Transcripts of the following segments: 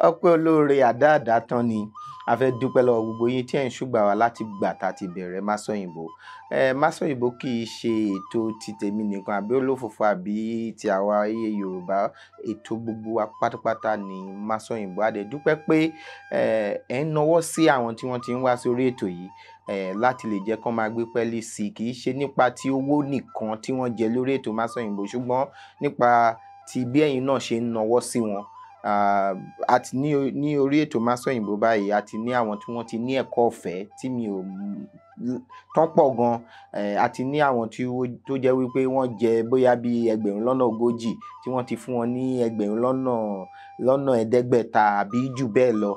Ọpẹ́ olóore àdáàdá tán ni. A fẹ́ dúpẹ́ lọ́wọ́ gbogbo yín tí ẹ̀ ń ṣùgbà wá láti gbà tá a ti bẹ̀rẹ̀ Masọ̀yìnbó. Masọ̀yìnbó kì í ṣe ètò ti tèmi nìkan àbí olófòfò àbí ti àwa iye Yorùbá. Ètò gbogbo wa pátápátá ni Masọ̀yìnbó. A dẹ̀ dúpẹ́ pé ẹ̀ ń nawọ́ sí àwọn tí wọ́n ti ń wá sórí ètò yìí láti lè jẹ́ kán máa gbé pẹ́ẹ́lí sí i. Kì í ṣe nípa ti owó nìkan tí wọ́n jẹ lórí ètò Masọ̀yìnbó, ṣùgbọ́n nípa ti bí ẹ̀yin náà ṣe ń nawọ́ sí wọn. Àti ní orí ètò Masọ̀yìnbó báyìí, a ti ní àwọn tí wọ́n ti ní ẹ̀kọ́ ọ̀fẹ́ tí mi ò tán pọ̀ gan. A ti ní àwọn tó jẹ́ wípé wọ́n jẹ bóyá bí 40,000 tí wọ́n ti fún wọn ní 5,000 àbí jù bẹ́ẹ̀ lọ.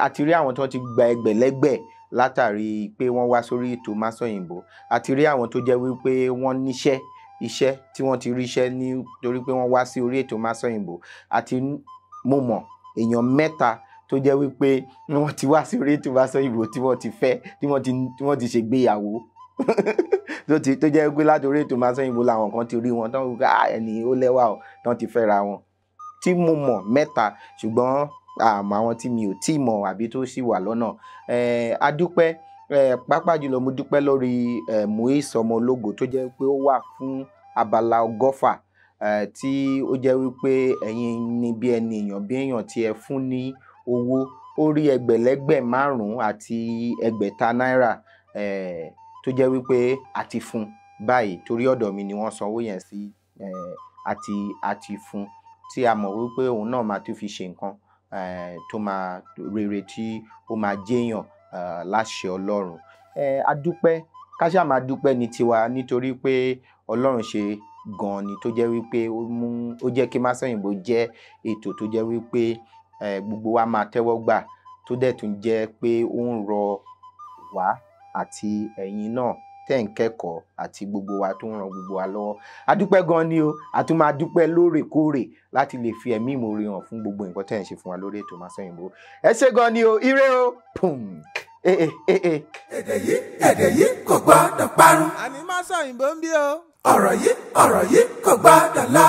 A ti rí àwọn tí wọ́n ti gba ẹgbẹ̀lẹ́gbẹ̀ látàrí pé wọ́n wá sórí ètò Masọ̀yìnbó. A ti rí àwọn tó jẹ́ wípé wọ́n níṣẹ́ iṣẹ́ tí wọ́n ti ríṣẹ́ nítorí pé wọ́n wá sí orí ètò Masọ̀yìnbó. Àti mo mọ̀ èèyàn 3 tó jẹ́ wípé wọ́n ti wá sí orí ètò Masọ̀yìnbó tí wọ́n ti fẹ́, tí wọ́n ti ṣègbéyàwó. Tó jẹ́ wípé láti orí ètò Masọ̀yìnbó làwọn kan ti rí wọn tán wípé ẹni ó lẹ́wà o, tán ti fẹ́ra wọn. Tí mo mọ̀ 3, ṣùgbọ́n àmọ́ àwọn tí mi ò tí mọ̀ àbí tó sì wà lọ́nà. A dúpẹ́, pàápàá jùlọ mo dúpẹ́ lórí Muiz ọmọ ológo tó jẹ́ pé ó wà fún abala 120, tí ó jẹ́ wípé ẹ̀yin ni bí ẹni èèyàn bí èèyàn tí ẹ fún ní owó. Ó rí ẹgbẹ̀lẹ́gbẹ̀ 5 àti 6,000 náírà, tó jẹ́ wípé a ti fún báyìí torí ọ̀dọ̀ mi ni wọ́n sanwó yẹn sí. Àti fún tí a mọ̀ wípé òun náà máa tún fi ṣe nǹkan tó máa rere tí ó máa jẹ́yàn láṣẹ Ọlọ́run. A dúpẹ́, ká ṣáà máa dúpẹ́ ní tiwa nítorí pé Ọlọ́run ṣe gan ni tó jẹ́ wípé ó jẹ́ kí Masọ̀yìnbó jẹ́ ètò tó jẹ́ wípé gbogbo wa máa tẹ́wọ́ gbà, tó dẹ̀ tún jẹ́ pé ó ń rọ wá àti ẹ̀yin náà tẹ́ ń kẹ́kọ̀ọ́ àti gbogbo wa tó ń ran gbogbo wa lọ́wọ́. A dúpẹ́ gan ni o, a tún máa dúpẹ́ lóòrèkóòrè láti lè fi ẹ̀mí ìmoore hàn fún gbogbo nǹkan tẹ́ ń ṣe fún wa lórí ètò Masọ̀yìnbó. Ẹ ṣé gan ni o, ire o. Pum. Èdè yìí kò gbọ́dọ̀ parun. Àní Masọ̀yìnbó ń bí o. Ọ̀rọ̀ yìí kò gbọ́dọ̀ lọ.